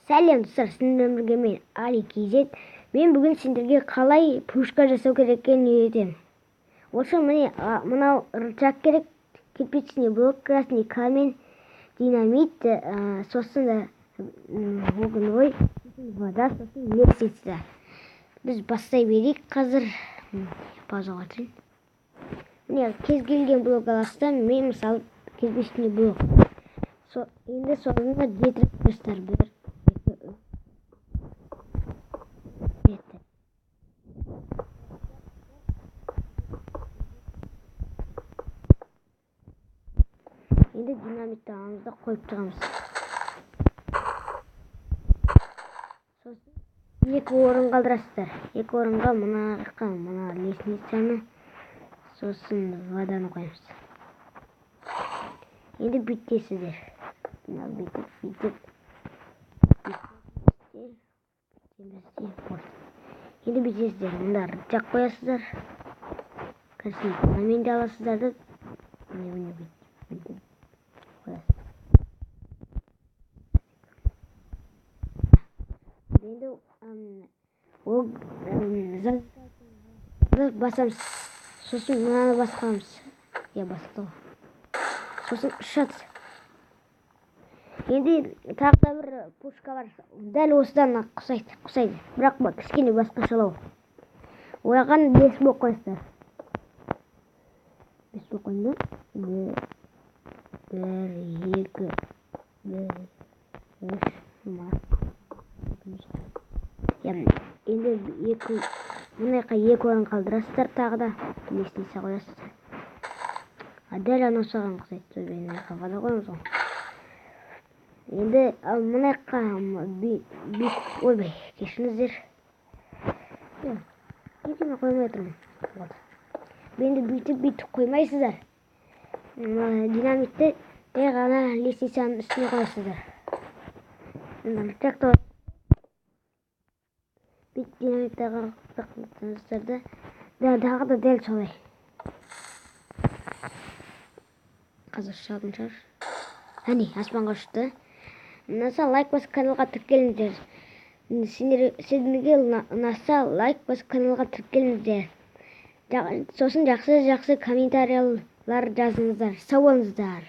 Сәлем достар, сіздермен бірге мен Али KZ. Мен бүгін сендерге қалай пушка жасау керек екенін үйретемін. Осы міне мынау рычаг керек, кирпичный блок, красный камень, динамит, сосын огневой, вода, сосын лестница. Біз бастай берейік қазір. Паузаға тұрайын. Міне кез келген блок аласыздар. Мен мысалы кирпичный блок. Енді соны жеті рет қойсыздар. 1, 2, 3, 7. Енді динамитті аламыз да қойып тұрамыз. Сосын 2 орын қалдырасыздар. 2 орынға мына жаққа мына лестницаны, сосын воданы қоямыз. Енді бүйтесіздер. Мына бүйтіп, бүйтіп, бүйтіп, енді бүйтесіздер. Мында рычаг қоясыздар. Красный камень де аласыздар да, міне, міне бүйтіп, бүйтіп қоясыздар. Енді ол басамыз. Сосын мынаны басқамыз. Я басты ғой. Сосын ұшады. Енді тағы да бір пушка бар. Дәл осыдан ұқсайды. Бірақ кішкене басқашалау. Оған 5 блок қоясыздар. 5 блок қойдым. 1, 2, 1, 3, Енді мына жаққа 2 орын қалдырасыздар, тағы да лестница қоясыздар. Дәл анау саған ұқсайды. Мына жаққа вода қоямыз ғой. Енді мына жаққа ойбай, кешіріңіздер. Неге мен қоймай тұрмын? Болды. Енді бүйтіп бүйтіп қоймайсыздар. Динамитті жай ғана лестницаның үстіне қоясыздар. Бүйтіп динамитті қоясыздар да, тағы да дәл солай. Қазір ұшатын шығар. Әне, аспанға ұшты. Ұнаса лайк басып каналға тіркеліңіздер. Сендерге ұнаса лайк басып каналға тіркеліңіздер. Сосын жақсы-жақсы комментариялар жазыңыздар. Сау болыңыздар.